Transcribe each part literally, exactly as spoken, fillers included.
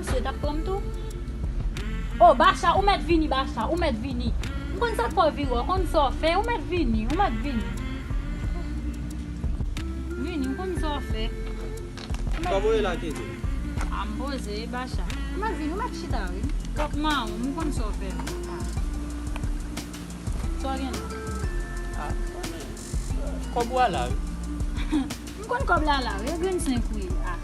Misye t ap pran m tou. O, Bacha, ou mèt vini, Bacha, ou mèt vini. M konn sa k fè w vire, w konn sa w fè, ou mèt vini, ou mèt vini. Vini, m konn sa w fè. Kòman w ye la, Keke? A, m poze, Bacha. Ou mèt vini, ou mèt chita, wi. Kòk mawon, m konn sa w fè. Sa w gen la? A, kòb ou a la, wi. M konn kòb la la, wi, e grenn senk wi. A.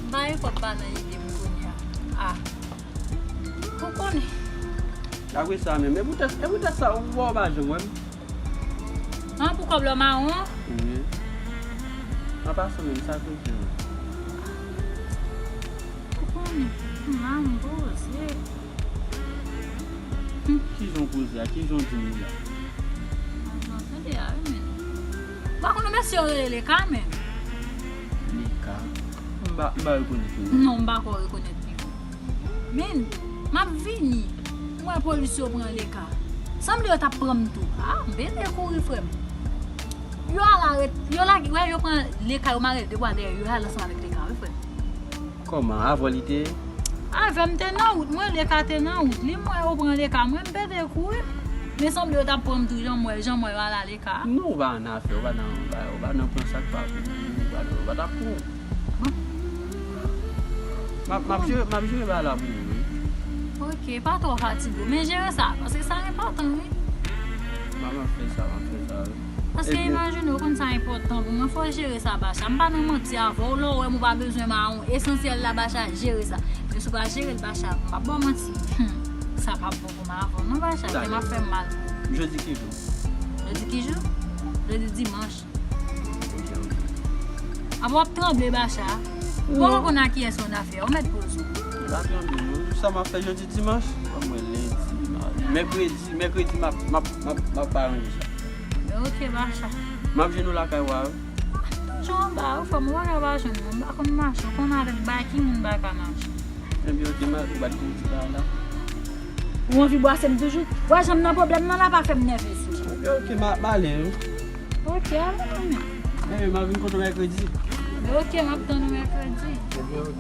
M pa gen kòb pa nan ide m kounye a. A. Ou konnen. Apre sa menm, e poutèt, e poutèt sa, ou wè w pa janm wè m. An, pou kòb la mawon an? Wi. An pasan menm, sa k rive w? Ou konnen, m la, m poze. Kijan w poze a? Kijan w di m li la? Tande a, wi, men. M pa konn mesye yo rele Leka, men. Leka? M pa, m pa rekonèt li non. Non, m pa ko rekonèt li non. Men, m ap vini. M wè polis yo pran Leka. Sanble yo t ap pran m tou. A, m pete kouri, frè m. Yo al arete, yo lage, wè, yo pran Leka, yo mare l de bwa dèyè, yo al ansanm avèk Leka, wi, frè m. Kòman? Avè w li te ye? Avè m te nan wout mwen, Leka te nan wout li, m wè yo pran Leka, mwen m pete kouri. Men sanble yo t ap pran m tou, jan m wè, jan m wè yo al a Leka. Non, ou pa nan afè, ou pa nan, ou pa, ou pa nan pran sa k pa pou ou, ou pa, ou pa t ap pran. M ap, m ap jere, m ap jere bagay la pou ou, wi. Ok, pa twò fatige w, men jere sa, paske sa enpòtan, wi. M ap, m ap fè sa, m ap fè sa, wi. Paske imajine w konn sa enpòtan pou mwen, fò w jere sa, Bacha. M pa nan manti avè w, lè w wè m ou pa bezwen mawon, esansyèl la, Bacha, jere sa. Men si w pa jere l, Bacha, m pa ba w manti. Sa p ap bon pou m avè w non, Bacha, kè m ap fè m mal pou ou. Jodi ki jou? Jodi ki jou? Jodi dimanch. Ok, ok. Apa w ap tranble, Bacha? Ou poko konn a kiyès ou nan afè, ou mèt poze w. M pa tranble non. Sa m ap fè jodi dimanch? Ban mwen lendi, madi, mèkredi, mèkredi m ap, m ap, m ap, m ap aranje sa. Ok, Bacha. M ap jwenn ou lakay ou a, wi. Toujou anba, wi, frè m, ou pa ka pa jwenn mwen. M pa konn mache, ou konn avèk bay ki moun pa ka mache. Ebyen, ok, m a, ou pa t gen ti bagay la. Ou anvi bwase m toujou? Ou wè jan m nan pwoblèm nan la, pa fè m nève sou ou. Ok, ok, m a, m ale, wi. Ok, ale, mwen menm. Ebyen, m a vin kote w mèkredi. Ok, m ap tann ou mèkredi. Ebyen, ok.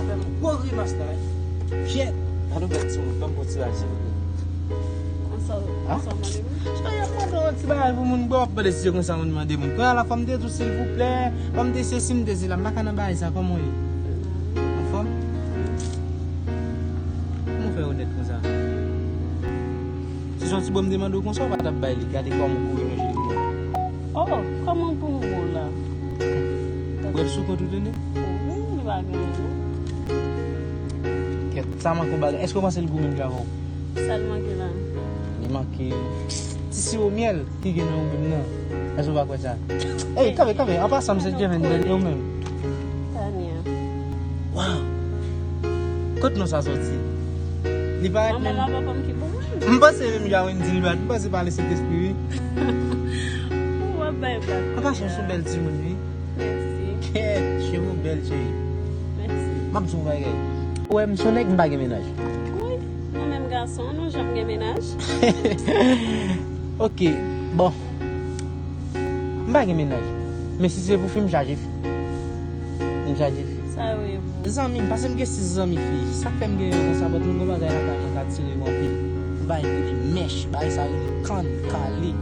Fè m gwo grimas la, wi. Fyèt! Gade yon bèl timoun, ban m pran ti bagay, silvouplè. Konsa, konsa w mande mwen? Cheri, y ap mande yon ti bagay pou moun bwè, w ap mande si se konsa moun mande moun. Kounye a la, fò m te di w silvouplè, fò m te sesi, m te sela, m pa ka nan bagay sa, kòman w ye? Anfòm? Kòman w fè onèt konsa? Si se yon ti bò m te mande w konsa, w pa t ap bay li. Gade kòman w kouri nan je li. Oh, kòman pou m bon la? Ou bwè l sou kont ou, tande? Wi, li pa gen non. Kèt, sa manke yon bagay. Èske w panse l gou menm jan avè w? Sa l manke la? Li manke ti siwo myèl ki gen nan ou menm nan. Èske w pa kwè sa? Ey, kanpe, kanpe. An pasan, m se Jevendel, e ou menm? Tania. Waw! Kot non sa soti? Li parèt menm. Manman, papa m ki pou mwen. M panse menm jan Wendy li bat, m panse pale Sentespri, wi. Ou ap bay blag. An pasan, w se yon bèl timoun, wi. Mèsi. Kèt, cheve w bèl, cheri. Mèsi. M ap di w yon bagay. Ou wè, m se yon nèg, m pa gen mennaj. Wi, mwen menm gason, nou janm gen mennaj. Ok, bon. M pa gen mennaj. Men si se pou fi, m chaje fi. M chaje fi. Sa yo ye pou Zanmi m, paske m gen sis zanmi fi. Sa k fè m gen yon konsa, but m gen yon bagay lakay mwen k atire m anpil. Yon bagay ki rele mèch, bagay sa rele kann kale.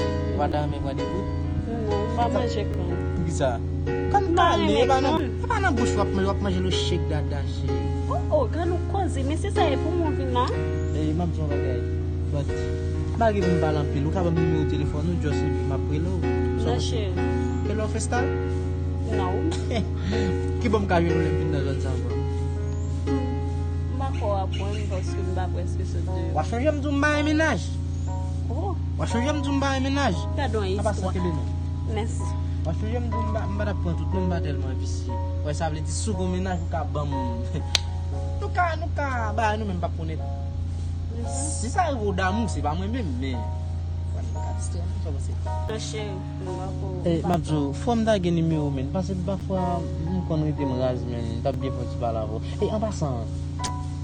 Ou pa ta renmen pran de bout? Non, m pa manje kann. Poukisa? Kann kale, e pa nan, e pa nan bouch w ap manje, w ap manje lo shake dada shake. Oh, oh, gad yon koze, men se sa e pou mwen vin la. E, m ap di yon bagay. But, m pa gen pou m pale anpil. Ou ka ban m nimewo telefòn ou, just epi m ap rele w. Nan cheri. Rele w FaceTime? Non. Ki bò m ka jwenn ou lè m vin nan zòn sa ankò? M pa kwè w ap wè m paske m pa prèske sot deyò. W ap sonje m di w m pa gen mennaj? Oh. W ap sonje m di w m pa gen mennaj? Gad yon istwa. Kenbe non. Mèsi. W ap sonje m di w m pa, m pa t ap pran tout non, m pa tèlman visye. Wè, sa vle di si w gen mennaj ou ka ban m. Nou ka, nou ka, bagay nou menm p ap konnen. Si sa rive w damou, se pa mwen menm, men. Wè, nou ka distrè nou, sa w panse? Nan cheri. E, m ap di w, fò m ta gen nimewo, men, paske pafwa, m konn rete m raz, men, m t ap byen fè yon ti pale avè w. E, an pasan,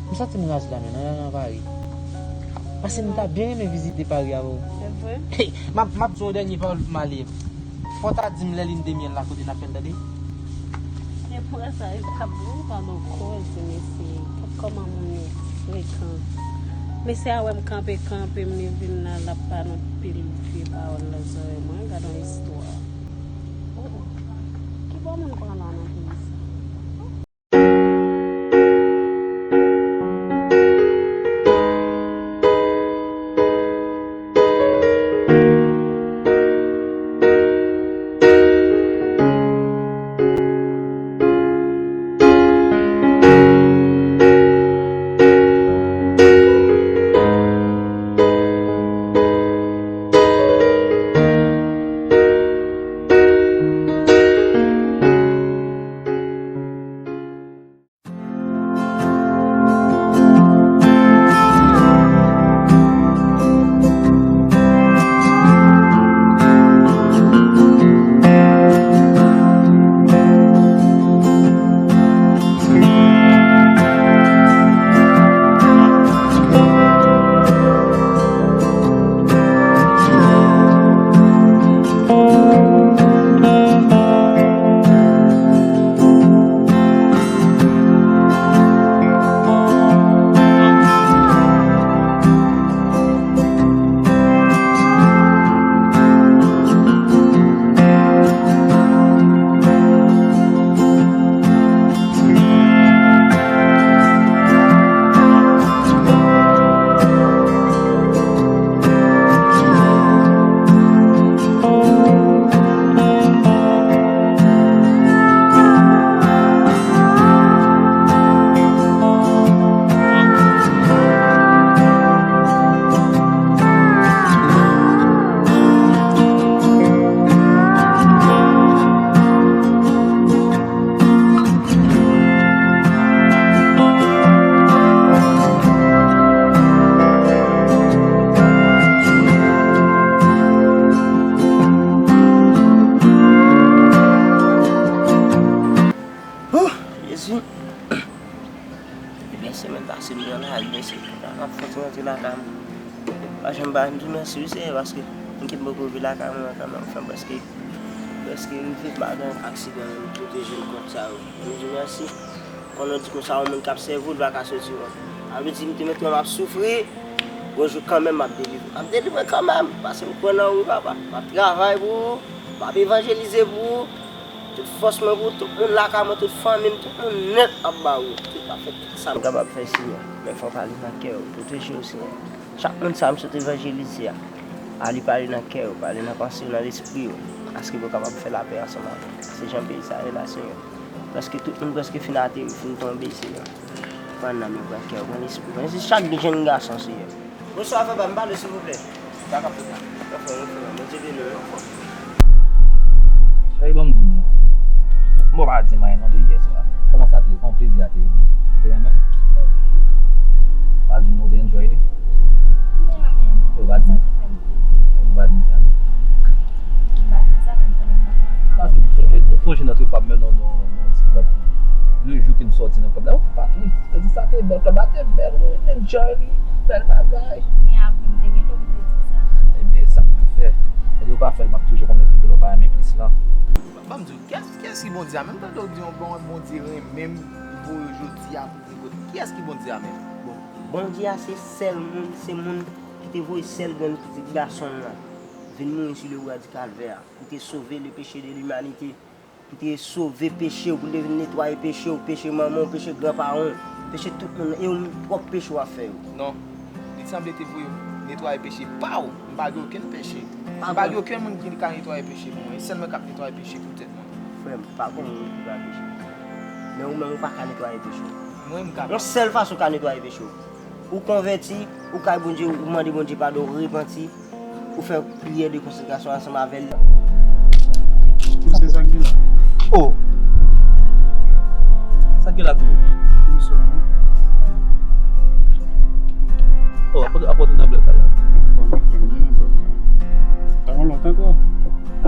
m santi m raz la, men, nan, nan Pari. Paske m ta byen renmen vizite Pari avè w. Se vre? Hey, m ap, m ap di w dènye pawòl pou m ale. Fò w ta di m lè lin de myèl la kote n ap fè l, tande? E pou sa, e pa bon, pa bon koze, mesye. Kòman moun yo frekan. Mesye a wè m kanpe, kanpe, m vin la, l ap ba nou pil vye pawòl nan zòrèy mwen. Gad yon istwa. Oh, oh. Ki bò moun pran la nan peyi sa? Oh, Jezi. Ebyen, semèn pase m nan lari, mesye, m ap fè ti rantre lakay mwen. Pa janm ba m di mèsi wi Seyè, paske m kenbe poko rive lakay mwen kanmenm, anfen, prèske, prèske rive, m pa gen aksidan, m pwoteje m kont sa yo. M di mèsi. Konnen di konsa, yon moun k ap sèvi w, li pa ka soti wont. Sa vle di, m te mete m ap soufri, yon jou kanmenm, m ap delivre. M ap delivre kanmenm, paske m kwè nan ou, papa. M ap travay pou ou, m ap evanjelize pou ou. Tout fòs mwen pou ou, tout moun lakay mwen, tout fanmi m, tout moun nèt ap ba ou. Tout ap fè tout sa m kapab fè, Seyè. Men fò w pale nan kè yo, pwoteje yo, Seyè. Chak moun sa a m sot evanjelize a, ale pale nan kè yo, pale nan panse yo, nan lespri yo. Paske pou yo kapab fè lapè ansanm avè m. Se jan peyi sa a ye la, Seyè. Paske tout moun prèske fin ateri, fin tonbe, Seyè. Pran nanm yo, pran kè yo, pran lespri yo. Pran lespri chak jèn gason, Seyè. Bonswa, papa, m pale, silvouplè. Sa k ap fèt la? Anfòm, anfòm, Bondye beni w. Cheri, ban m di w. M pa di m anyen non de yè swa. Kòman sa te ye? Kòman plezi a te ye? Ou te renmen? Pa di m non, ou te enjoy li? M te renmen. Ou pa di m? Ou pa di m sa? M pa di sa, men m konnen m pa konn. Paske m sonje, m sonje nan ti fwa m nan, nan, nan ti klèb. Le jou ke n sòti nan klèb la, ou pa tou, ou di sa te bèl, klèb la te bèl, wi, m enjoy li, bèl bagay. Men apre m te gen dlo, m te di sa. Ebyen, sa m ap fè? Ebyen, ou pa fè l, m ap toujou konnen ke lè w pa renmen plis lan. Ban m di w, kiyès, kiyès ki Bondye a? Menm tande w di yon bon Bondye renmen m, Pou yo jodi a pou vin kot. Kiyès ki Bondye a menm? Bon, Bondye a se sèl moun, se moun ki te voye sèl grenn pitit gason l lan vin mouri sou lebwa di Kalvè a, pou te sove le peche de limanite, pou te sove peche w, pou te vin netwaye peche w, peche manman w, peche granparan w, peche tout moun, e ou menm pwòp peche w ap fè yo. Non. Li sanble te voye netwaye peche pa w. M pa gen okenn peche. M pa gen okenn moun ki ka netwaye peche pou mwen. E sèl mwen k ap netwaye peche pou tèt mwen. Frè m, pa gen moun ki pa peche. Men ou menm ou pa ka netwaye peche w. Mwen, m ka. Yon sèl fason w ka netwaye peche w. Ou konvèti, ou kay Bondye, ou mande Bondye padon, ou repanti, ou fè priyè de konsekrasyon ansanm avè l. Mesye, sa k gen la? Oh! Sa k gen la tou? Bonswa. Oh, apòt, apòt nan blòk la. Anfòm, anfòm, anfòm. Sa fè lontan, kwa.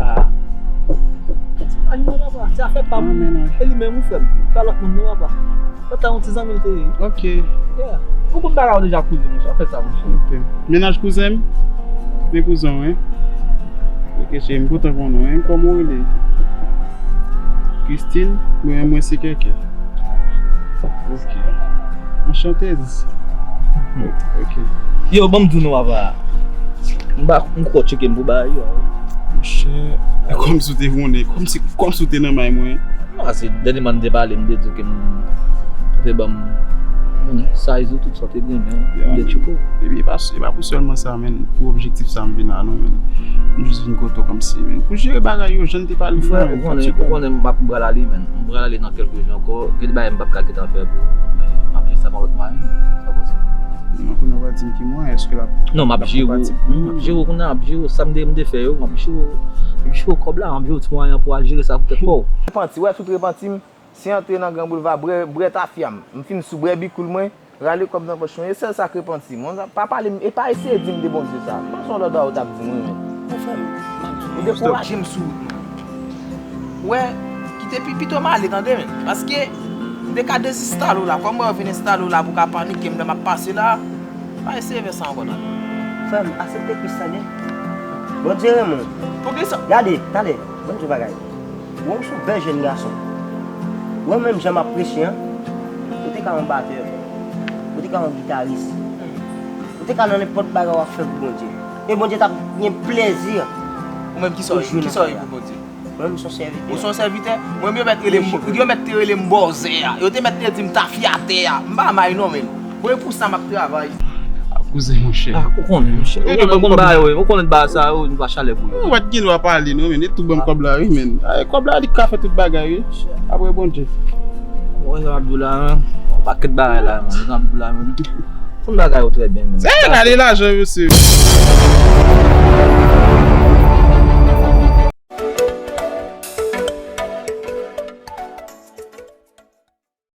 Ah. Ti mennaj mwen, papa. Se afè pa m. Ah, mennaj. E li menm, ou fè m. Pa lòt moun, non, papa. Lòt la, yon ti zanmi l te ye. Ok. Yeah. Ou konn bagay ou deja, kouzen, monchè. Afè sa, monchè. Ok. Mennaj kouzen m? Men kouzen w, wi. Ok, cheri, m kontan konnen w, wi. Kòman w rele? Christine? Mwen, mwen se Kèkè. Ok. Anchante, Zizi. Ok. Yo, ban m di w non, papa. M pa, m kwè w tcheke m pou bagay yo. Monchè, kòmsi w te konnen, kòmsi, kòmsi w te nan may mwen. Non, se dènyèman n te pale, m te di w ke m te ban m, mm, size ou, tout sa w te gen, men m te tcheke w. Epi e pa, e pa pou sèlman sa, men, pou objektif sa m vin la, non, men. M jis vin kote w kòmsi, men, pou jere bagay yo, jan n te pale yo, men, ou konnen, ou konnen m ap, m pral ale, men. M pral ale nan kèlke jou ankò. Gen de bagay m p ap ka gentan fè pou ou, men m ap jere sa pa lòt mwayen, sa w panse? Non, kounye a w va di m ki mwayen, èske l ap, non, m ap jere w, m ap jere w kounye a, m ap jere w, sa m te, m te fè yo, m ap jere w, m ap jere w kòb la, m ap jere w ti mwayen an pou w al jere sa pou tèt pa w. Repanti, wè, tout repanti m, se antre nan Gran Boulva, bwè, bwè tafya m, m fin sou bwè bikoul mwen, rale kòb nan pòch mwen, e sèl sa k repanti m. Pa pale m, e pa eseye di m de Bondye sa. M panse yon lòt bagay ou t ap di m, wi, men. Ou dekouraje m sou wout mwen. Wè, kite pi, pito m ale, tande, men. Paske m te ka dezenstale w la. Kòm mwen vin enstale w la pou w ka panike m lè m ap pase la, pa eseye fè sa ankò, tande. Frè m, aksepte Kris, tande. Bondye renmen w. Poukisa? Gade, tande, ban m di w bagay. Wè, ou se yon bèl jèn gason. Wè, menm jan m ap preche an, ou te ka yon batè, ou te ka yon gitaris, ou te ka nan nenpòt bagay w ap fè pou Bondye. E Bondye t ap gen plezi. Ou menm, kisa w ye? Kisa w ye pou Bondye? Mwen, m se yon sèvitè. Ou se yon sèvitè? Mwen, yo mèt rele m, yo mèt te rele m bòzè a. Yo te mèt te di m tafyatè a. M pa may non, men. Bon, e pou sa m ap travay. Ah, kouzen, monchè. Ah, ou konnen, monchè. Ou konnen, ou konnen bagay yo, ou konnen bagay sa yo, nou pa chalè pou yo. Ou pa t gen dwa pale, non, men. E tou ban m kòb la, wi, men. Ay, kòb la, li ka fè tout bagay, wi. Apre Bondye. Bon, sa m ap di w la, men. Yon pakèt bagay la, men. Sa m ap di w la, men. Tout bagay yo trè byen, men. Se gade lajan, mesye.